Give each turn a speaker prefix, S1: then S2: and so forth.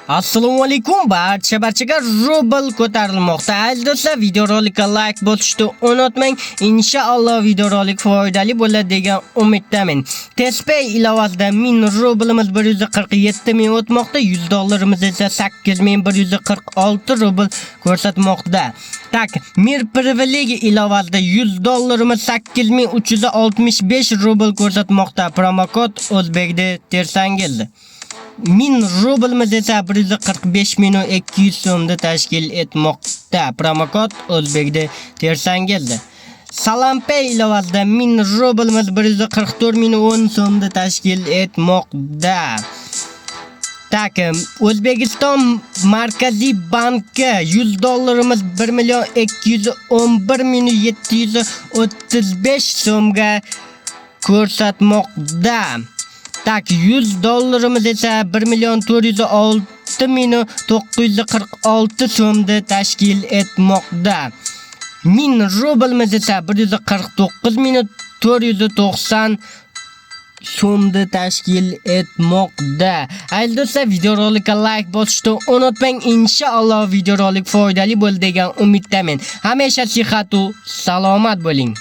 S1: Assalomu alaykum barchaga. Rubl ko'tarilmoqda. Aziz do'stlar, videorolikka like bosishni unutmang. Inshaalloh videorolik foydali bo'ladi degan umiddaman. Tezpay ilovasida 1000 rublimiz 147 ming o'tmoqda, 100 dollarimiz esa 8146 rubl ko'rsatmoqda. Так, Mir Privilegi ilovasida 100 dollarimiz 8365 rubl ko'rsatmoqda. Promokod o'zbekda tersangiz. 1000 rublimiz esa 145 200 so'mni tashkil etmoqda. Promokod o'zbekda tersangiz. Salampay ilovasida 1000 rublimiz 144 010 so'mni tashkil etmoqda. Так, O'zbekiston Markaziy banki 100 dollarimiz 1 million 211 ming 735 so'mga ko'rsatmoqda. Так, 100 dollarimiz esa 1 million 406 ming 946 so'mni tashkil etmoqda. 1000 rublimiz esa 149 ming 490 so'mni tashkil etmoqda. Aziz do'stlar, videorolikka like bosishni unutmang. Inshaalloh videorolik foydali bo'ldi degan umiddaman. Hamisha sihat u salomat bo'ling.